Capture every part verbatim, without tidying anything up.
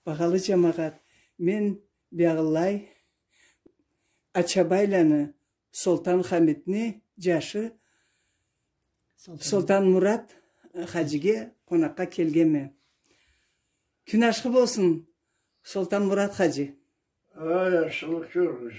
Багъалы джамагъат, мен биягъылай Ачабайланы Солтан Хамитни джашы Солтан. Солтан Мурат хаджиге къонакъгъа келгенме. Кюн ашхы болсун, Солтан Мурат хаджи. Ай, ашхылыкъ кёрюгюз.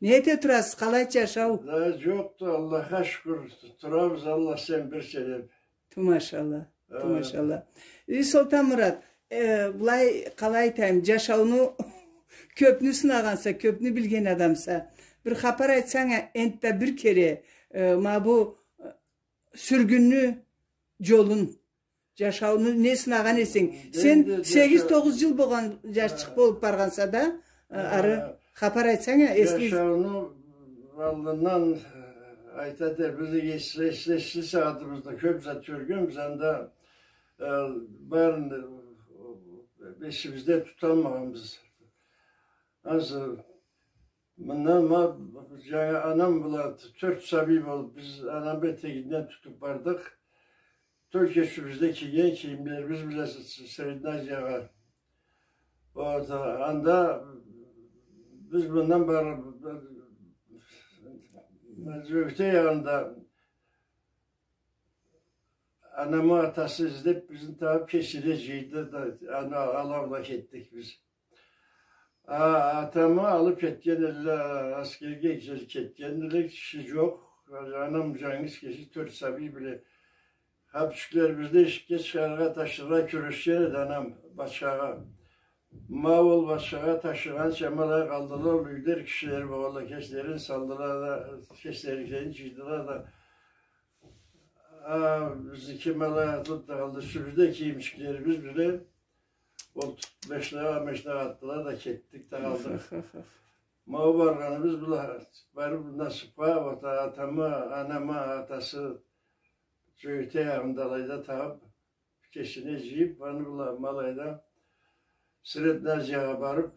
Не эте турасыз, къалай джашау? Да, джокъду, Аллахха шукур, турабыз, Аллах сен бирча деб. Ту машалла, ту машалла. Эй, Солтан Мурат, э, былай, къалай айтайым, джашауну кёбню сынагъанса, кёбню билген адамса, бир хапар айтсанг а, энтда бир кере, э, ма бу, э, сюргюнню джолун, джашауну не сынагъан эсенг. Сен сегиз-тогъуз джыл болгъан джашчыкъ болуб баргъанса да, э, ары хапар айтсанг а, эслиб. Джашауну аллындан, э, айта эте, биз эс-, эс-, эсли сагъатыбызда кёб зат кёргенбиз, анда, э, барын, э, эсибизде туталмагъанбыз. Ансы, мындан ма, джангы анам бла тёрт сабий болуб, биз анам этегинден тутуб бардыкъ. Только юсюбюзде кийген кийимлерибиз бла с-, с-, Средняя Азиягъа. Вот, анда биз мындан барыб, Джёгетей янында анамы атасы излеб, бизни табыб, кесине джыйды да, аны ала бла кетдик биз. А, атамы алыб кетген эдиле, аскерге кетген эдиле, киши джокъ. Анам джангыз кеси тёрт сабий бла. Хапчиклерибизни эшикге чыгъаргъа, ташыргъа кюрешген эди анам бачхагъа. Ма ол бачхагъа ташыгъанча ма алай къалдыла, ол юйлер кишилери болгъанла, кеслерин салдыла да, кеслерин джыйдыла да. А, бизники ма алай атылыб да къалды. Юсюбюзде кийимчиклерибиз бла ол машинагъа, машинагъа атдыла да кетдик да къалдыкъ. Ма ол баргъаныбыз бла барыб насыбха, вот, атамы, анамы атасы Джёгетей янында алайда табыб, кесине джыйыб, аны бла ма алайда Средняя Азиягъа барыб,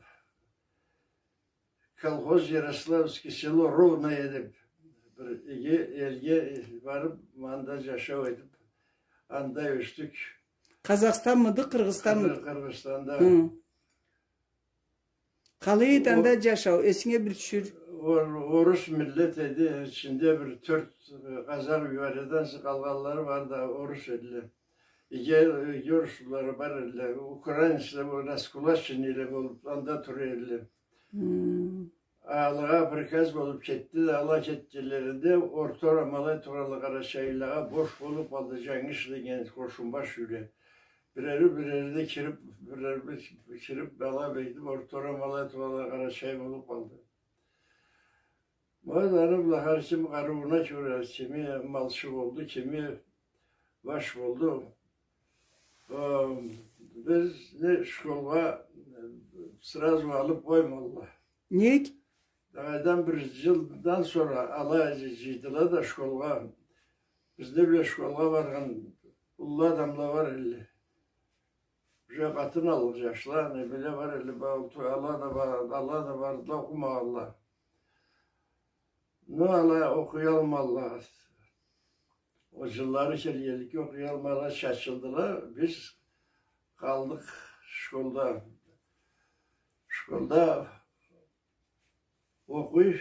колхоз Ярославский, село Ровное деб, бир иги элге барыб, анда джашау этиб, анда ёсдюк. Къазахстанмыды, Къыргъызстанмыды? Къыр-, Къыргъызстанда. Хы. Къалай эди анда джашау, эсинге бир тюшюр. Ор-, орус миллет эди, ичинде бир тёрт, э, къазах юй бар эди, ансы къалгъанлары бары да орус эдиле. Иги, иги оруслары бар эдиле. Украинецле, бу раскулаченныйле болуб, анда тура эдиле. Хы. Алагъа приказ болуб кетди да, ала кетгенлеринде Орта Орам алай тургъанлы къарачайлылагъа бош болуб къалды, джангыз ишлеген Къошунбаш юйле. Бирери, бирери да кириб, бирери бир кириб, ала бегитиб, Орта Орам алай тургъанлы къарачай болуб къалды. Ма аны бла хар ким къарыууна кёре, кими малчы болду, кими баш болду. Э, бизни школгъа, э, сразу алыб къоймадыла. Нек? Дагъыдан бир джылдан сора ала джы-, джыйдыла да школгъа. Бизни бла школгъа баргъан уллу адамла бар эдиле. Уже къатын аллыкъ джашла, не биле бар эдиле, ба-, ала да ба-, ала да бардыла, окъумагъанла. Но ала окъуялмадыла. Ол джыллары келгенликге окъуялмадыла, чачылдыла. Биз къалдыкъ школда. Школда окъуй,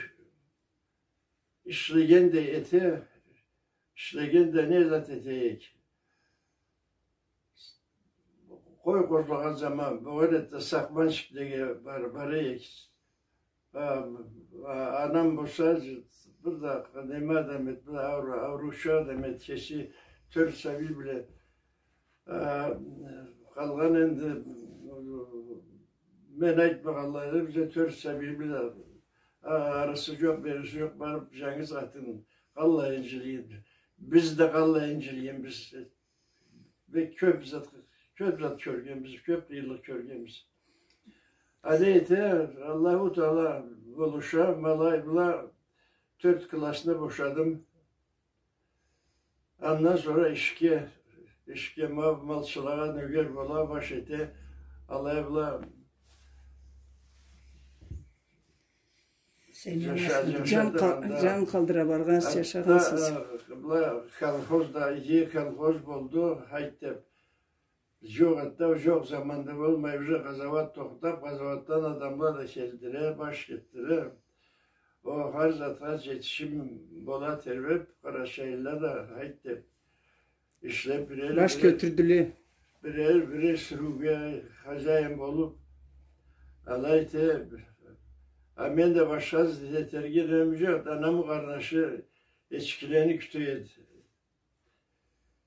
ишлеген да эте, ишлеген да не зат этейик. Къой къозлагъан заман, бу эте сакъманчик деге бар-, бара эдик. А, а, анам болса, бир да неме адам эди, бир да ауру-, аурууча адам эди, кеси тёрт сабий бла. А, къалгъан энди, мен айтмагъанлай, бизде тёрт сабий бла, а, арысы джокъ, бериси джокъ, барыб джангыз къатын, къаллай инджилген. Биз да къаллай инджилгенбиз. Бек кёб зат, кёб зат кёргенбиз, кёб къыйынлыкъ кёргенбиз. Алай эте, Аллаху Таала болуша, ма алай бла тёрт классны бошадым. Андан сора ишге, ишге ма-, малчылагъа нёгер бола, баш эте, алай бла. Сен джаша-, джан къал-, джан къалдыра баргъансыз, джашагъансыз. Бла колхоз да, иги колхоз болду, хайт деб. Джокъ эди да, джокъ заманда болмай, уже къазауат тохтаб, къазауатдан адамла да келдиле, баш этдиле. Ол хар затха джетишим бола тебреб, къарачайлыла да, хайт деб, ишлеб, бирер, баш бирер кётюрдюле. Бирер, бирер сюрюуге хозяин болуб, алай эте, а мен да башха зат этерге немем джокъ, анамы къарнашы эчкилени кюте эди.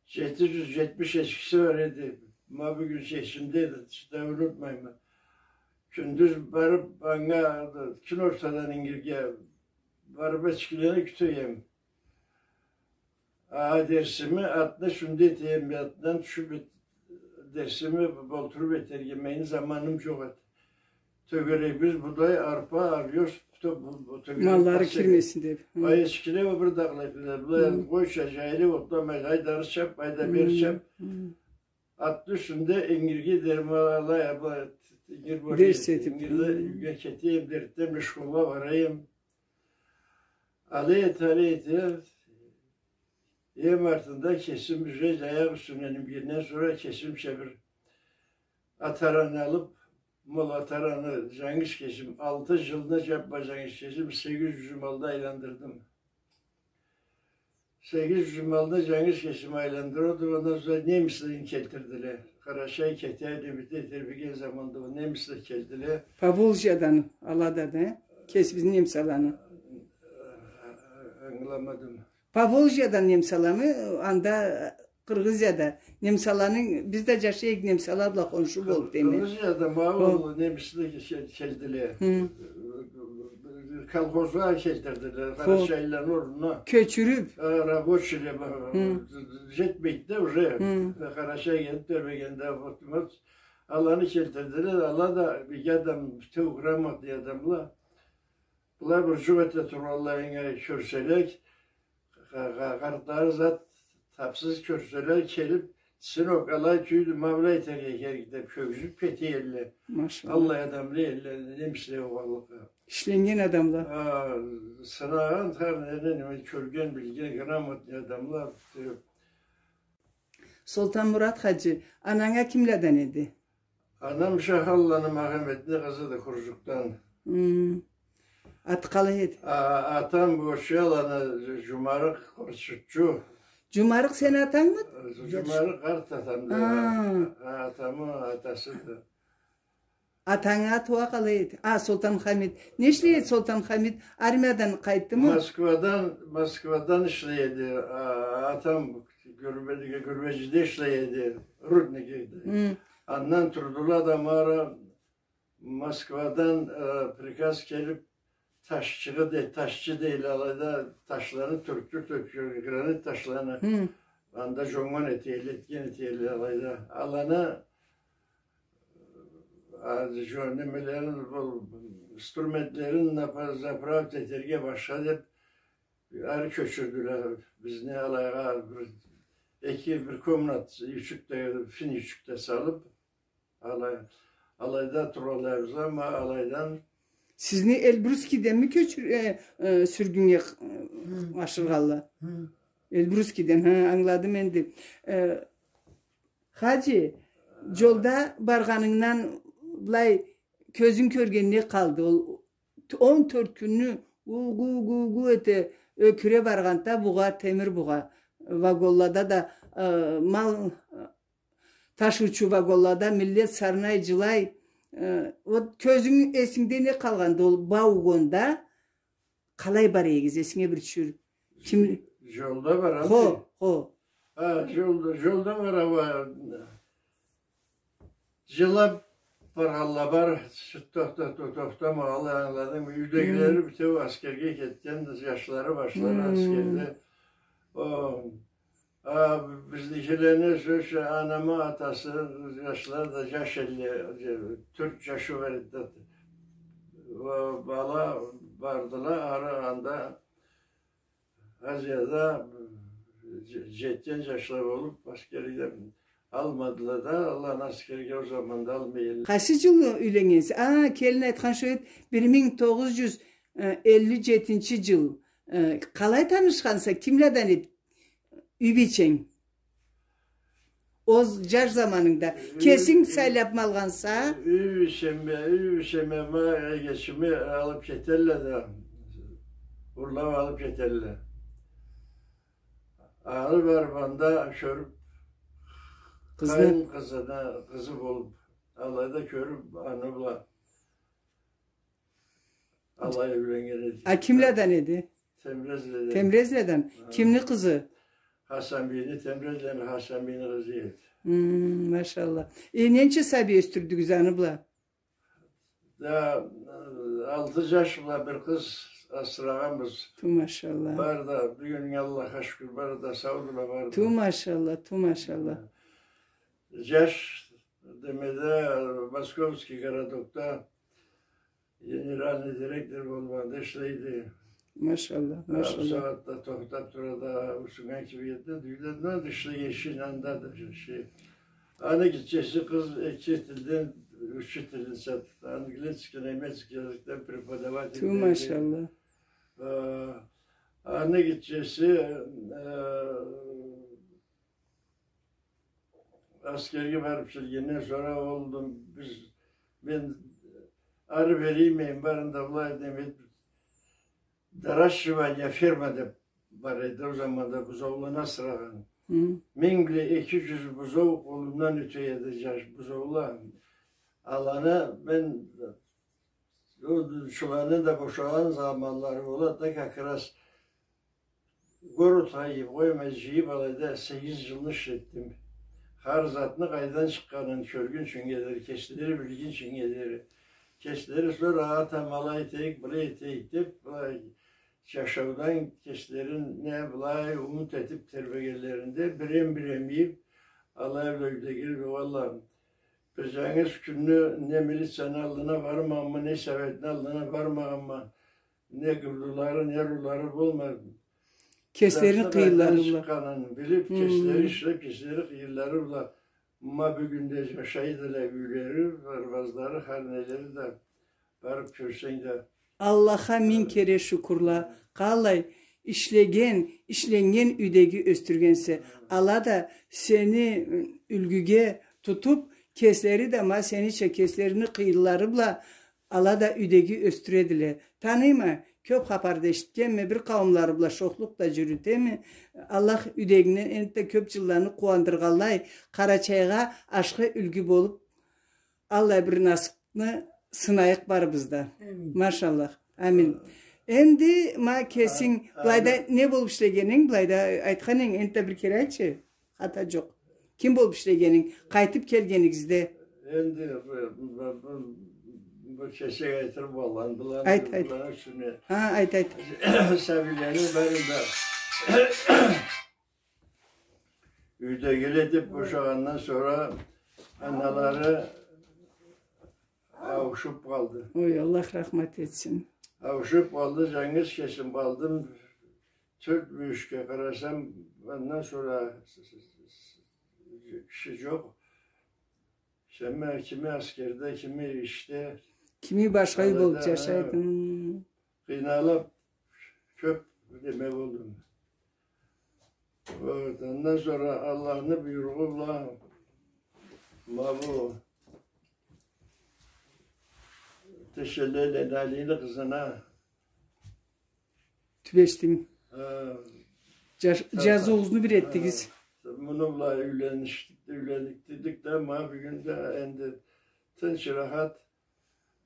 Джети джюз джетмиш эчкиси бар эди. Ма бюгюн эсимде эди, да унутмайма. Кюндюз барыб, анга, кюн ортадан ингирге барыб, эчкилени кюте эдим. А дерсими атны юсюнде эте эдим, атдан тюшюб эт-, дерсими болтуруб этерге мени заманым джокъ эди. Тёгерегибиз будай, арпа, овёс, бу-, бу-, бу тёгерек... Маллары кирмесин деб. Хы. Ай, эчкиле бир да къалай эдиле. Былай къойча, джайылыб отламай, ай да ары чаб, ай да бери чаб. Атны юсюнде ингирге дерим, алай, былай, ингир бош эди. Дерс этиб. Ингирде юйге кете эдим, эртденбла школгъа бара эдим. Алай эте, алай эте, эм артында кесим уже аякъ юсюнден ингирден сора кесимча бир атараны алыб, ма ол атараны джангыз кесим, алты джылны джаппа джангыз кесим, сегиз джюз малны айландырдым. Сегиз джюз малны джангыз кесим айландырдым, андан сора немислени келтирдиле. Къарачай кете, неме эте берген заманда ол немисле келдиле. Поволжьядан ала да, да? Кесибизни немсаланы. Ангыламадым. Поволжьядан немсаламы, анда Къыргъызияда немсаланы, биз да джашай эдик, немсала бла хоншу болуб деме. Къыргъызияда ма ол немисле кел-, келдиле. Хы. Колхозгъа келтирдиле, хо, къарачайлыланы орнуна. Кёчюрюб. Э, рабочийле, хы, джетмейди да уже. Хы. Къарачай келиб тебрегенде, вот, вот, аланы келтирдиле, ала да бек адам, битеу грамотный адамла. Была бир джукъ эте тургъанлайына кёрселе, къа-, къа-, къартлары зат тапсыз кёрселе, келиб, сынок, алай тюйюлдю, ма былай этерге керек деб, кёргюзюб кете эдиле. Машалла. Аллай адамла эдиле, немисле болгъанлыкъгъа. Ишленнген адамла. А, сынагъан, хар неме, неме, кёрген, билген, грамотный адамла. Солтанмурат хаджи, ананг а кимледен эди? Анам Шахалланы Махаметни къызыды, Хуржукдан. Хы. Аты къалай эди? А, атам Бошаланы Джумарыкъ, Къурчучу. Джумарыкъ сени атангмыды? Джумарыкъ къарт атамды. А. А, атамы атасыды. Атангы аты уа къалай эди? А, Солтанхамид. Не ишлей эди Солтанхамид? Армиядан къайтдымы? Москвадан, Москвадан ишлей эди. А, атам гюрбе-, гюрбеджиде ишлей эди. Рудникледе. Хы. Андан турдула да, ма ары Москвадан, э, приказ келиб, ташчыгъы дей-, ташчы дейле алайда, ташланы тёртюр-тёртюр, гранит ташланы. Хы. Анда джонган эте эдиле, этген эте эдиле алайда. Аланы, а, джо-, немелерин, ол, инструментлерин напа-, заправить этерге башха деб, ары кёчюрдюле бизни алайгъа, бир, эки, бир комнат, юйчюк да, фин юйчюк да салыб, алай, алайда туралайбыз, амма алайдан. Сизни Эльбрусскиденми кёчюр-, э, э, сюргюннге, э, хы, ашыргъанла? Хы. Эльбрусскиден, хы, ангыладым энди. Э, Хаджи, джолда баргъанынгдан былай кёзюнг кёрген не къалды? Ол он тёрт кюнню гу-гу-гу-гу эте, ёкюре баргъанда бугъа, темир бугъа, вагонлада да, э, мал, э, ташыучу вагонлада миллет сарнай, джылай. Э, вот кёзюнг, эсингде не къалгъанды ол вагонда? Къалай бара эдигиз, эсинге бир тюшюр. Ким? Джолда барамы? Хо, хо. А, джолда, джолда бара, уа, джылаб баргъанла бар, тохта-, то-, тохтамагъанла, ангыладынгмы? Юйдегилери битеу аскерге кетген, джашлары, башлары аскерде. О, А, бизникилени, сёз ючюн, анамы атасы, джашлары да джаш эдиле, тёрт джашы бар эди. Ва бала бардыла, ары анда Азияда дже-, джетген джашла болуб, аскерге алмадыла да, аланы аскерге ол заманда алмай эдиле. Къайсы джыл юйленнгенсиз? А, келин айтхан шо эди, бир минг тогъуз джюз элли джетинчи джыл. Э, къалай танышханса, кимледен эди? Юй бийченг. Ол жаш заманынгда. Кесинг сайлабмы алгъанса? Юй бийчеме, юй бийчеме ма эгечими алыб кетелле да, урлаб алыб кетелле. Ары барыб анда кёрюб, къызны, къайын къызына, къызы болуб, алайда кёрюб, аны бла алай юйленнген эди. А кимледен эди? Темрезледен. Темрезледен. Ха. Кимни къызы? Хасан бийни, Темрезлени Хасан бийни къызы эди. Хм, машалла. Э, ненча сабий ёсдюрдюгюз аны бла? Да, э, алты жаш бла бир къыз асырагъанбыз. Ту машалла. Бары да, бюгюннге Аллахха шукур, бары да саудула, бары да. Ту машалла, ту машалла. Жаш, демеде, Московский городокда генеральный директор болуп анда ишлейди. Машалла, машалла. Бусагъатда тохтап турады, усуннган кибиетде, дюйленден ишлеген ишин анда да ишлей. Аны гитчеси къыз эки тилден, юч тилни сабды. Английский, немецкий языкдан преподаватель. Ту, машалла. Э, аны гитчеси, э, аскерге барып келгенден сора ол да биз, мен ары бери иймейин, барын да былай демей, доращивание ферма деп бар эди, ол заманда бузоуланы асырагъан. Хы. Минг бла эки жюз бузоу къолумдан ёте эди, жаш бузоула. Аланы мен, ол чуланы да бошагъан заманлары болады да, как раз городха ийип къоймай, жыйып алайда сегиз жылны ишлетдим. Хар затны къайдан чыкъгъанын кёргюнчюнге дери, кеслери билгинчинге дери. Кеслери сора атам алай этейик, былай этейик деп, былай жашаудан кеслерине былай умут этип тербегенлеринде бирем-бирем ийип, алай бла юйдегиле, валла, бир жангыз кюнню не милицияны аллына бармагъанма, не советни аллына бармагъанма, не къыблулары, не рулары болмай. Кеслерини къыйынлары бла. Чыкъгъанын билип, кеслери ишлеп, кеслери къыйынлары бла. Ма бюгюн да жашайдыла юйлери, дарбазлары, хар нелери да, барып кёрсенг да. Аллахха минг кере шукурла. Къалай ишлеген, ишленнген юйдеги ёсдюргенсе. Ала да сени, ы, юлгюге тутуп, кеслери да ма сенича кеслерини къыйынлары бла ала да юйдеги ёсдюредиле. Таныйма, кёп хапарда эшитгенме, бир къауумлары бла шохлукъ да жюрютеме. Аллах юйдегингден энтда кёп жылланы къууандыргъанлай, Къарачайгъа ашхы юлгю болуп, аллай бир насыпны сынайыкъ барыбыз да. Амин. Машаллах. Амин. Энди ма кесинг былайда не болуп ишлегенинг, былайда айтхан эдинг, энтда бир кере айтчы. Хата жокъ. Ким болуп ишлегенинг? Къайтып келгенигизде? Энди бу, бу, бу, бу кесек айтырым болгъан, быланы, айт, айт, быланы юсюне. Ха, айт, айт. Сабийлени барын да юйдегиле деп бошагъандан сора аналары ауушуп къалды. Ой, Аллах рахмат этсин. Ауушуп къалды, жангыз кесим къалдым. Тёрт мюйюшге къарасам, андан сора киши жокъ. Сен, кими аскерде, кими ишде. Кими башха юй болуп жашайды. Къыйналып, кёп неме болдум. Вот, андан сора Аллахны буйругъу бла ма бу Тешеллени Алини къызына тюбешдинг. Ха. Жаш-, жазыуугъузну бир этдигиз. Ха. Муну бла юйленип, юйленип дедик да, ма бюгюн да энди тынч, рахат,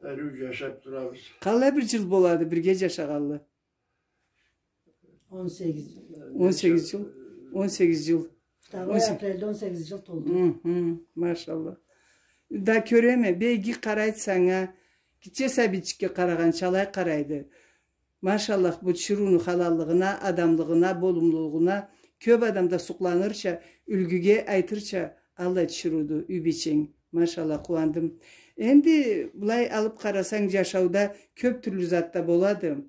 ариу жашап турабыз. Къалай бир жыл болады бирге жашагъанлы? Он сегиз жыл. Он сегиз жыл. Он сегиз жыл. Второй апрельде он сегиз жыл толду. Хы, хы, машаллах. Да кёреме, бек иги къарайды санга, гитче сабийчикге къарагъанча алай къарайды. Машаллах, бу тиширыуну халаллыгъына, адамлыгъына, болумлулугъуна кёп адам да сукъланырча, юлгюге айтырча, аллай тиширыуду юй бийченг. Машаллах, къууандым. Энди былай алып къарасанг, жашауда кёп тюрлю зат да болады.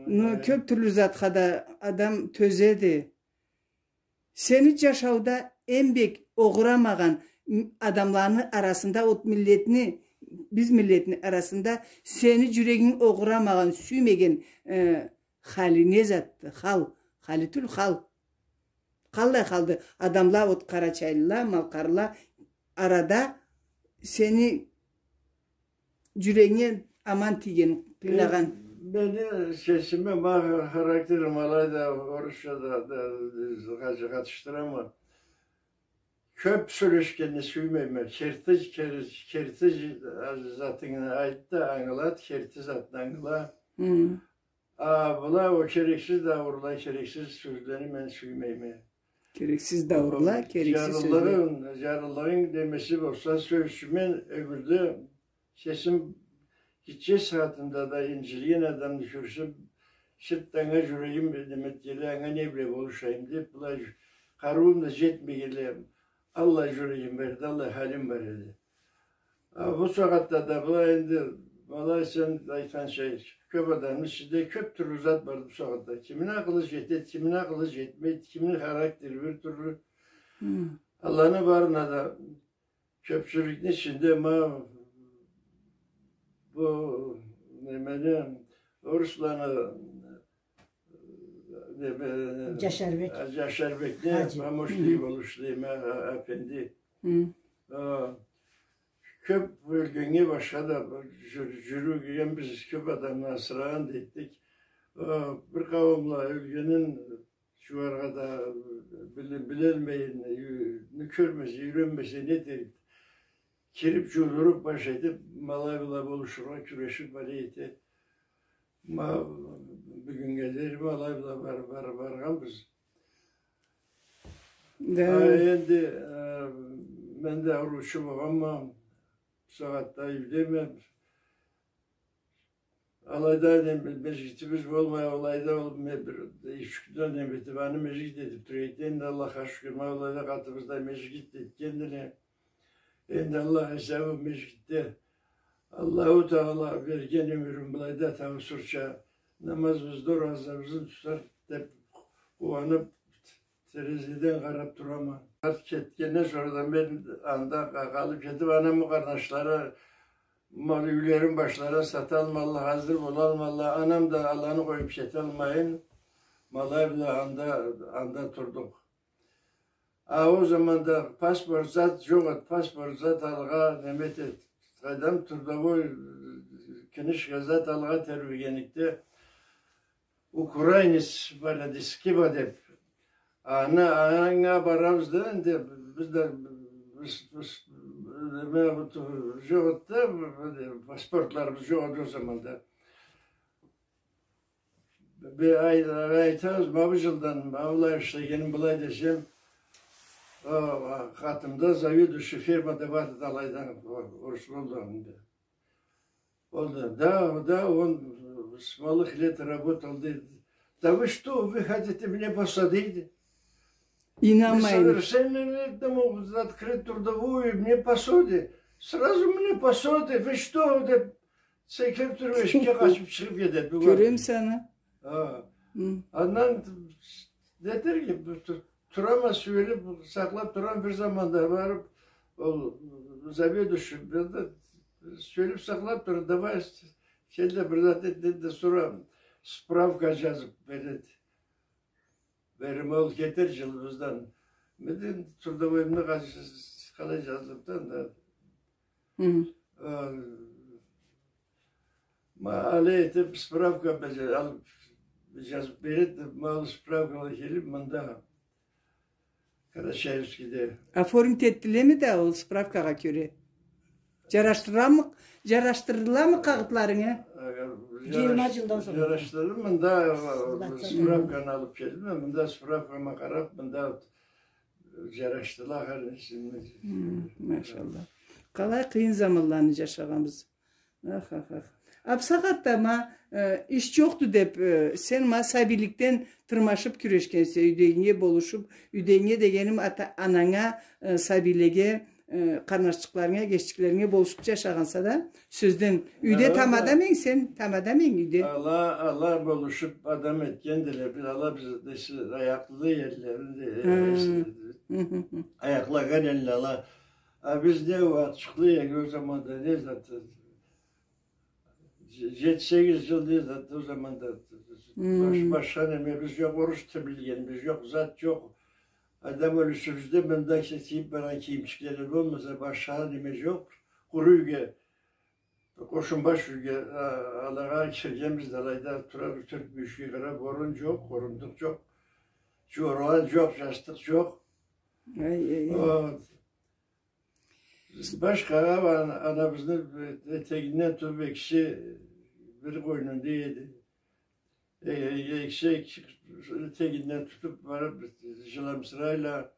Но кёп тюрлю затха да адам тёзеди. Сени жашауда эм бек огъурамагъан м-, адамланы арасында, от миллетни, биз миллетни арасында сени жюрегинг огъурамагъан, сюймеген, э, хали не затды? Хал, хали тюл, хал. Къаллай къалды? Адамла, вот, къарачайлыла, малкъарлыла арада сени джюрегинге аман тийген, къыйнагъан. Мен, мени кесими, ма, характерим алай да, орусча да, да, да, къатышдырама. Кёп сёлешгенни сюймейме. Керти, кер-, керти затынгы айт да, ангылат, керти затны ангыла. Хы. А была ол керексиз даурла, керексиз сёзлени мен сюймейме. Керексиз даурла, керексиз сёзле. Джарлылыгъынг, джарлылыгъынг немеси болса, сёз ючюн, мен ёмюрде кесим гитче сагъатымда да инджилген адамны кёрсем, сыртда анга джюрегим неме этгенлей, анга не бла болушайым деб, былай къарыуум да джетмегенлей, аллай джюрегим бар эди, аллай халим бар эди. А бусагъатда да былай энди, былай сен айтханча, кёб адамны ичинде кёб тюрлю зат бар бусагъатда. Кимини акъылы джетеди, кимини акъылы джетмейди, кимини характери бир тюрлю. Хы. Аланы барына да кёбчюлюкню ичинде ма бу немени, орусланы, неме, Джашарбек. Джашарбекни Хаджи. Помощник болушлу, неме, а-, афенди. Хы. А, кёб ёлгеннге башха да бир джюр-, джюрюгенбиз, кёб адамны асырагъан да этдик. А, бир къауумла ёлгенин джууаргъа да биле-, билелмейин, ю-, ню кёрмесе, юйренмесе, не этерик? Кириб, джуудуруб, баш этиб, ма алай бла болушургъа кюрешиб, алай эте. Ма бюгюннге дери ма алай бла бар-, бар-, баргъанбыз. Да. А энди, э, мен да ауруучу болгъанма, бусагъатда юйдеме. Алайда неме, межгитибиз болмай, алайда ол ме-, бир, ючюкден неме этиб, аны межгит этиб тура эди. Энди Аллахха шукур, ма алайда къатыбызда межгит этгендиле. Энди Аллах эсе, ол межгитде Аллаху Тагъала берген ёмюрюн былайда таусурча намазыбызны, оразабызны тутар деб къууаныб, терезеден къараб турама. Ат кетгенден сора да мен анда къа-, къалыб кетиб, анамы къарнашлары мал, юйлерин башларына саталмалла, хазыр болалмалла. Анам да аланы къоюб кеталмайын, ма алай бла анда, анда турдукъ. А ол заманда паспорт зат джокъ эди, паспорт зат алыргъа, неме эт-, къайдам, трудовой книжка зат алыргъа тебрегенликде, украинец бар эди, Скиба деб. Аны, анга барабыз да, энди биз да, биз, биз, неме, бу, джокъ эди да, паспортларыбыз джокъ эди ол заманда. Бир ай-, айтабыз, ма бу джылдан, ма былай ишлегеним былай десем, о, къатымда заведующий фермада бар эди, алайдан, о, орус болду энди. Ол да, да, да, он с малых лет работал, дейди. Да вы что, вы хотите мне посадить? Вы совершеннолетнему открыть трудовую, мне посадить? Сразу мне посадить, вы что? Деб, секирип туруп эшикге къачып чыгъып кетеди. Кёремисе аны? Хы. Андан нетерге, турама, сюелип сакълап турама, бир заманда барып, ол заведующий бир да сюелип сакълап тура, давай, кел да бир зат эт, деди да, сора справка жазып береди. Бериме ол кетер жылыбыздан. Мен трудовоймда къалай жазылыпды да. Хы. Ма алай этип справка алып жазып береди, ма ол справкала келип мында Карачаевскийде. Оформить этдилеми да ол справкагъа кёре? Жарашдырыламы, жарашдырыламы къагъытларынгы? Жыйырма жылдан сонг. Жарашдырдым, мында справканы алып келдим, мында справкама къарап, мында жарашдыла, хар нерсени. Хы, машалла. Къалай къыйын заманланы жашагъанбыз. Ах, ах, ах. А бусагъатда ма, э, иш жокъду деп, э, сен ма сабийликден тырмашып кюрешгенсе, юйдегинге болушуп, юйдегинге дегеним ата-ананга, э, сабийлеге, э, къарнашчыкъларынга, эгеччиклеринге болушуп жашагъанса да, сёзден, юйде тамада эдинг сен, тамада эдинг юйде. Ала, ала болушуп адам этгендиле, биз ала биз, биз аякълы эдиле, энди, э, аякълагъан эдиле ала. А биз не ачыкълы эдик ол заманда, не зат, жети-сегиз жыл не зат ол заманда. Баш-, башха немебиз жокъ, орус тил билгенибиз жокъ, зат жокъ. Адам ёлюсюбюзде мында ки-, кийип баргъан кийимчиклери болмаса, башха неме жокъ. Къуру юйге, Къошунбаш юйге, а, алагъа киргенбиз да, алайда турабыз, тёрт бюйюкге къарап, орун жокъ, орундукъ жокъ, жоргъан жокъ, жастыкъ жокъ. Ай, ай, ай. О, башхагъа ана-, анабызны этегинден тутуп, экиси бир къойнунда эди. Э, э, экиси этегинден тутуп барып, жыламсырайла,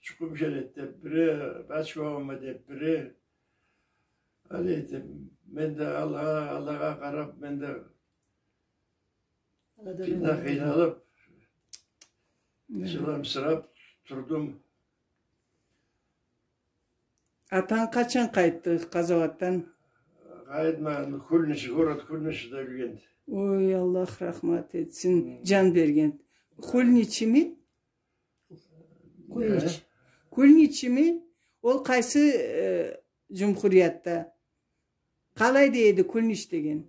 чукъум келеди деп бири, ачмагъанма деп бири. Алай этип, мен да Аллахха, Аллахха къарап, мен да Аладан къыйналып, жыламсырап турдум. Атанг къачан къайтды къазауатдан? Къайтмагъан, Кульнич, город Кульничде ёлгенди. Ой, Аллах рахмат этсин, жан берген. Кульничими? Кульнич. Кульничими? Ол къайсы, э, жумхуриятда? Къалай дейди Кульнич деген?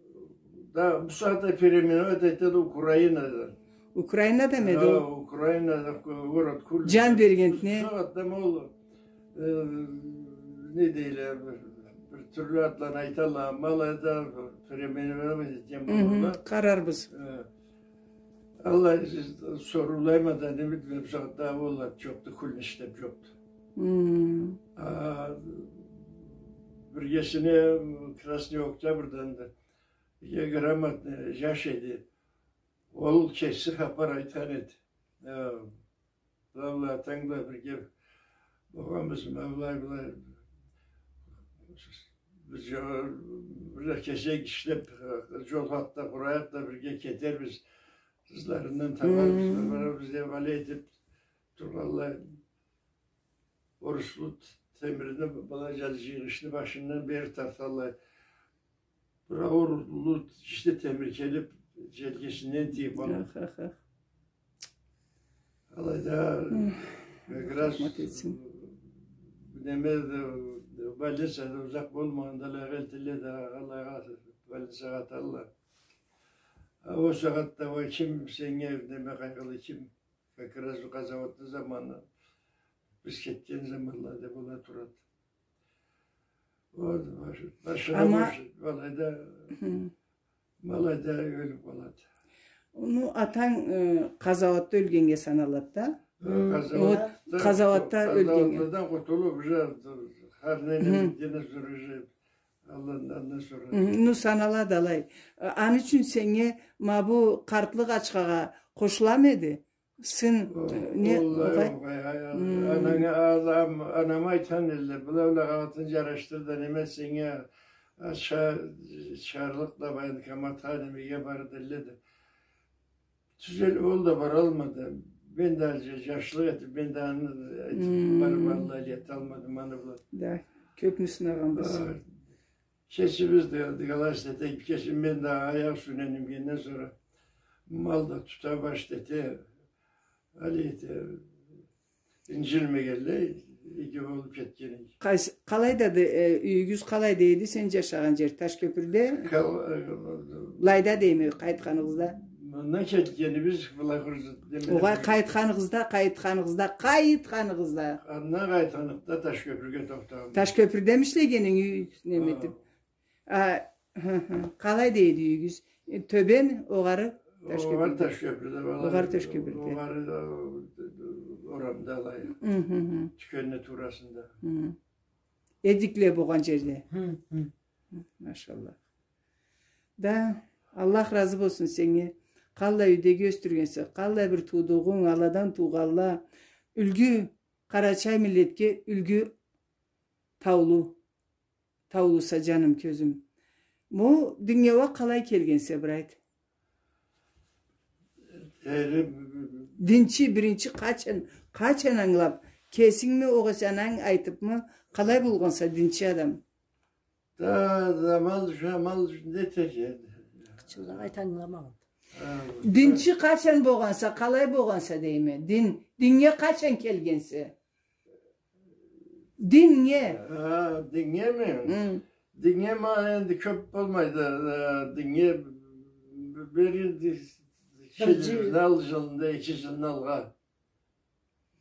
Да, бу сагъатда переименовать этеди Украинадан. Украинадамы эди ол? Украинада город Кульнич. Жан бергенди, не? Бу сагъатда ол, э, не дейле, бир, бир тюрлю атланы айталла, ма алайда переименовать этген болурла. Къарарбыз. Э, Аллай, сиз соруулайма да, не билейим, бу сагъатда ол ат жокъду, Кульнич деп жокъду. А биргесине Красный Октябрьдан да, э, грамотный жаш эди. Ол кеси хапар айтхан эди. Э, Аллай, атанг бла бирге болгъанбыз, ма былай, былай. Биз жо-, бир да кесек ишлеп, жол хакъда къурайыкъ да, бирге кетербиз. Къызларындан табарбыз, барарбыз деп алай этип тургъанлай. Оруслу темирни, былай жал-, жыйгъычны башындан бери тарталлай. Бир ауур уллу жишди темир келип, желкесинден тийип алды. Ах, ах, ах. Алайда как раз, рахмат этсин, неме, больницада узакъ болмагъанда алайгъа элтелле да, алайгъа больницагъа аталла. А ол сагъатда уа ким сеннге неме къайгъылы, ким? Как раз бу къазауатны заманы, биз кетген заманлада бола турады. Ол баш-, башына... Ама бош, ма алайда, ма алайда ёлюп къалады. Ну, атанг, э, къазауатда ёлгеннге саналады да. Э, къазауатда, къазауатда ёлгеннге. Къазауатладан къутулуп, уже хар не, не битгенден сора уже, Аллахдан сора. Ну, саналады алай. Э, аны ючюн сеннге ма бу къартлыкъ ачхагъа къошуламы эди? Сын, э, не, огъай, огъай, огъай. Ананга, анам, анама айтхан эдиле, былай, былай къагъытын жарашдыр да, неме, сеннге ачха чыгъарлыкъ да, военкоматха, немеге бар, дейле да. Тюзел, ол да баралмады. Мен да жа-, жашлыкъ этип, мен да аны этип барып, алай эталмадым аны бла. Да, кёпню сынагъанбыз. Кесибиз да, да, алай эте, кесим мен да аякъ юсюне мингенден сора мал да тута башлады, алай эте, инжилмегенлей, иги болуп кетген эди. Къайс-, къалайда эди, э, юйюгюз къалайда эди, сен жашагъан жер, Ташкёпюрде? Къал-, э, лайда дейме, къайтханыгъызда? Мындан кетгенибиз, былай хурзу, деме. Огъай, къайтханыгъызда, къайтханыгъызда, къайтханыгъызда. Андан къайтханыкъда Ташкёпюрге тохтагъанбыз. Ташкёпюрдеми ишлегенинг, юй, неме этип? А, хы, хы. Къалайда эди юйюгюз? Э, тёбен, огъары Ташкёпюрде. Огъары Ташкёпюрде, огъары Ташкёпюрде. Огъары да, орамда алай. Хы, хы, хы. Тюкенни туурасында. Хы. Эдикле болгъан жерде. Хы, хы. Хы, машаллах. Да, Аллах разы болсун сеннге. Къаллай юйдеги ёсдюргенсе, къаллай бир туудугъунг, аладан туугъанла, юлгю, къарачай миллетге юлгю таулу. Таулуса, жаным, кёзюм. Му дунниягъа къалай келгенсе, бир айт. Динчи биринчи къачан, къачан ангылап, кесингми, огъесе ананг айтыпмы, къалай болгъанса динчи адам? Да, да, мал, шу мал, не этеди? Къычырда айт, ангыламагъан. Динчи къачан болгъанса, къалай болгъанса дейме. Дин, динге къачан келгенсе? Динге. Ха, дингеми? Хы. Динге ма энди кёп болмайды, э, динге бир, бир, бир жылны алгъа, эки жылны алгъа.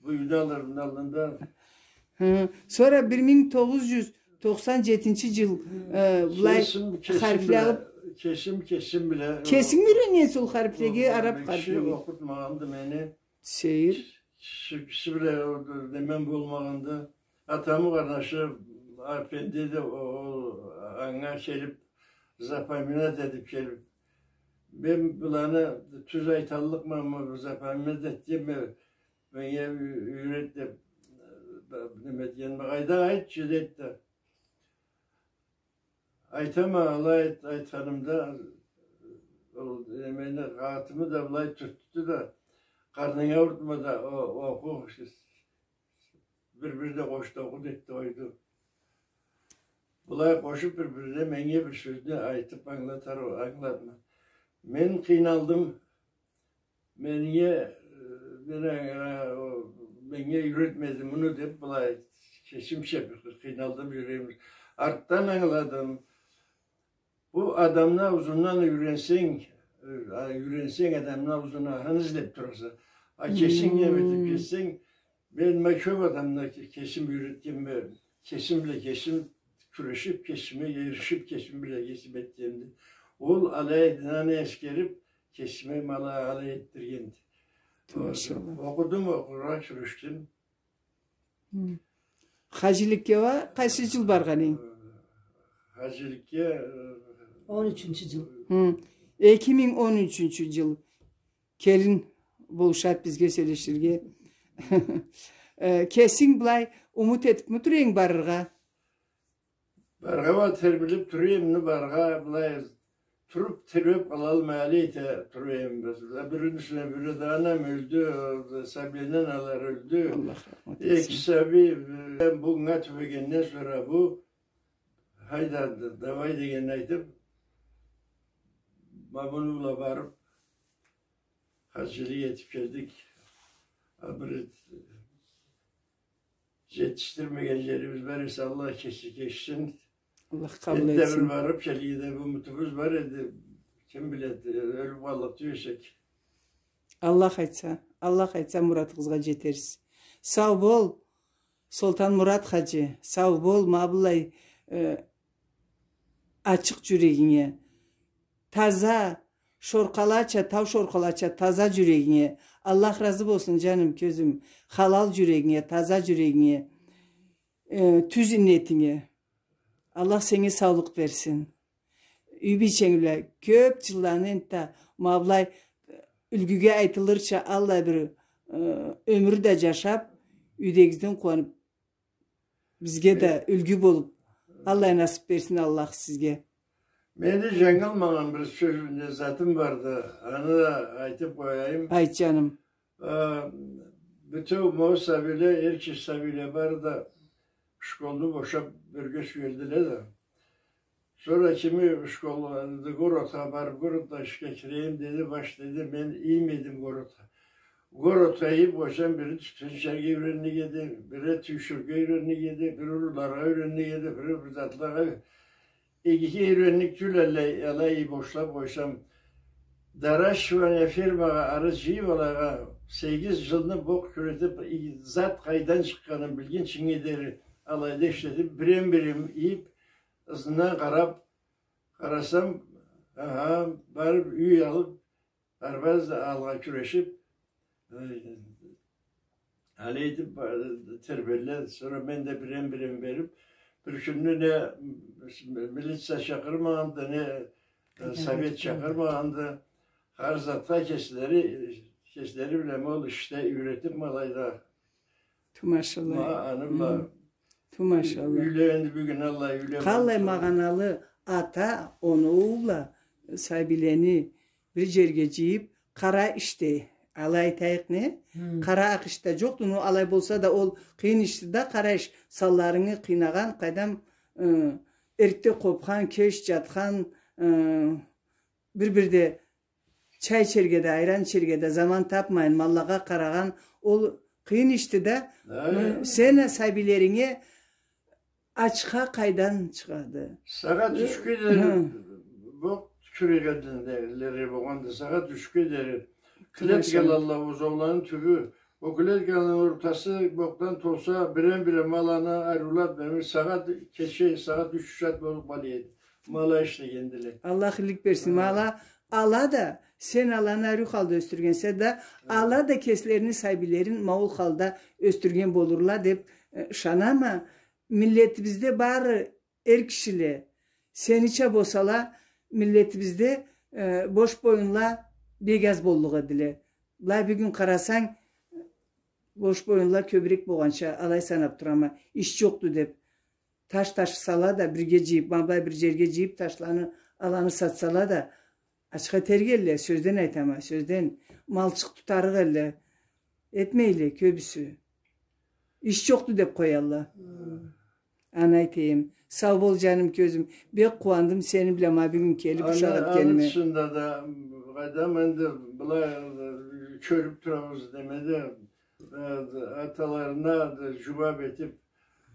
Бу юйню аллы-, аллында. Хы. Сора бир минг тогъуз джюз токъсан джетинчи джыл, э, былай кесим, кесим харфле бла алып. Кесим, кесим бла. Кесинг юйреннгенсе ол харфлеге, араб харфлеге? Окъутмагъанды мени. Сейир. Киши, киши бла, э, неме болмагъанды. Атамы къарнашы Апенди да, ол, ол анга келип, запоминать этип келип. Мен буланы тюз айталлыкъмамы, запоминать этгенме, меннге ю-, юйрет деп, э, неме этгенме, къайда, айтчы, дейди да. Айтама, алай айт-, айтханымда, ол, э, мени къагъытымы да былай тюртдю да, къарнынга уртма да, о-, окъу, бир-бир да къошду, окъу, дейди да, къойду. Былай къошуп бир-бирине, меннге бир сёзню айтып ангылатар, ангылатма. Мен къыйналдым. Меннге, э, мен анга, о, меннге юйретмеди муну деп, былай кесимча бир къыйналдым, юрегим. Артдан ангыладым. Бу адамны аузундан юйренсенг, э, а, юйренсенг адамны аузуна, аны излеп тураса. А кесинг неме этип кетсенг, мен ма кёп адамны ке-, кесим юйретгенме, кесим бла кесим кюрешип, кесиме эришип, кесим бла кесим этгенди. Ол алай, аны эсгерип, кесиме ма алай этдиргенди. Машалла. Окъудум, окъургъа кюрешдим. Хы. Хаджиликге уа къайсы джыл баргъан эдинг? Хаджиликге, э, он ючюнчю джыл. Хы. Эки минг он ючюнчю джыл. Келин болушад бизге сёлеширге. Э, кесинг былай умут этипми тура эдинг барыргъа? Барыргъа уа тебрениб тура эдим, барыргъа былай туруб, тебрениб къалалмай, алай эте тура эдим. Бирини юсюне бири да, анам ёлдю, сабийледен алай ёлдю. Аллах рахмат этсин. Эки сабий, э, бу анга тюбегенден сора бу, хайда, давай дегенни айтыб, ма муну бла барыб, хаджилик этиб келдик. А бир джетишдирмеген джерибиз бар эсе, Аллах кечи-, кечсин. Аллах къабыл этсин. Энтда бир барыб келирге да бир умутубуз бар эди. Ким биледи, ёлюб къаллыкъ тюл эсек. Аллах айтса, Аллах айтса, муратыгъызгъа джетерсиз. Сау бол, Солтанмурат хаджи, сау бол, ма быллай, э, ачыкъ джюрегинге. Таза, шоркъалача, тау шоркъалача таза джюрегинге. Аллах разы болсун, джаным, кёзюм. Халал джюрегинге, таза джюрегинге, э, тюз иннетинге. Аллах сеннге саулукъ берсин. Юй бийченг бла кёб джылланы энтда ма былай, э, юлгюге айтылырча, аллай бир, э, ёмюр да джашаб, юйдегигизден къууаныб, бизге да юлгю болуб, аллай насыб берсин Аллах сизге. Менде джангылмагъан бир сёз, не затым барды. Аны да айтыб къояйым. Айт, джаным. А, бютеу ма ол сабийле, эркиши сабийле бары да школну бошаб, ёрге сюелдиле да. Сора кими школ, энди городха барыб, городда ишге кирейим деди, баш деди, мен иймедим городха. Городха ийиб къойсам, бири тютюн ичерге юреннек эди, бири тюйюшюрге юреннек эди, бири уруларгъа юреннек эди, бири бир затлагъа. Иги юреннек тюл эди, алай бошлаб къойсам. Доращивание фермагъа ары джыйыб, алайгъа сегиз джылны бокъ кюретиб, и-, зат къайдан чыкъгъанын билгинчинге дери алайда ишлетиб, бирем-бирем ийиб, ызындан къараб, къарасам, аха, барыб юй алыб, арбаз да алгъа кюрешиб, э, алай этиб, э, тербелле. Сора мен да бирем-бирем бериб, бир кюнню не милиция чакъырмагъанды, не, э, совет чакъырмагъанды. Хар затха кеслери, кеслери бла ол ишде юретиб, ма алайда. Ту машалла. Ма аны бла. Ту машалла. Юйле энди бюгюн аллай юйле. Къаллай магъаналы ата, оноу бла сабийлени бир джерге джыйыб, къара ишде, алай айтайыкъ, не? Хы. Къара акъ ишде джокъду, но алай болса да ол къыйын ишди да, къара иш, санларынгы къыйнагъан, къайдам, ы, эртде къобхан, кеч джатхан, ы, бир-бирде чай ичерге да, айран ичерге да заман табмайын, маллагъа къарагъан, ол къыйын ишди да. Ай. Ы, сен а сабийлеринге ачха къайдан чыгъады? Сагъат ючге дери бокъ кюрегенлери болгъанды, сагъат ючге дери. Клеткалалла бузоуланы тюбю, О клетканы ортасы бокдан толса, бирем-бирем ма аланы ариулаб, демек, сагъат, кече сагъат юч чат болуб къала эди. Ма ала ишлегендиле. Аллах ийлик берсин. Ма ала, ала да, сен аланы ариу халда ёсдюргенсе да, ала да кеслерини сабийлерин ма ол халда ёсдюрген болурла деб, э, ышанама. Миллетибизде бары эр кишиле, сенича болсала, миллетибизде, э, бош боюнла бек аз боллукъ эдиле. Былай бюгюн къарасанг, бош боюнла кёбюрек болгъанча, алай санаб турама, иш джокъду деб. Таш ташысала да, бирге джыйыб, ма былай бир джерге джыйыб, ташланы, аланы сатсала да, ачха этерик элле, сёзден айтама, сёзден. Малчыкъ тутарыкъ элле. Этмейле кёбюсю. Иш джокъду деб къоялла. Хы. Аны айтайым. Сау бол, джаным, кёзюм. Бек къууандым сени бла ма бюгюн келиб ушакъ этгениме. Аны тышында да, къайдам, энди былай, э, кёрюб турабыз демеди, э, аталарына да джууаб этиб,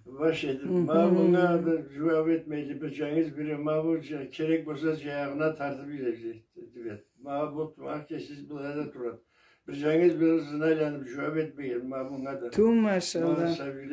баш этиб, ма мынга да джууаб этмейди, бир джангыз бири, ма бу джа-, керек болса, джаягъына тартыб ийреди, деб. Ма бу, ма кесиз былай да турады. Бир джангыз бири ызына айланыб джууаб этмеген, ма мынга да. Ту, машаллах. Ма сабийле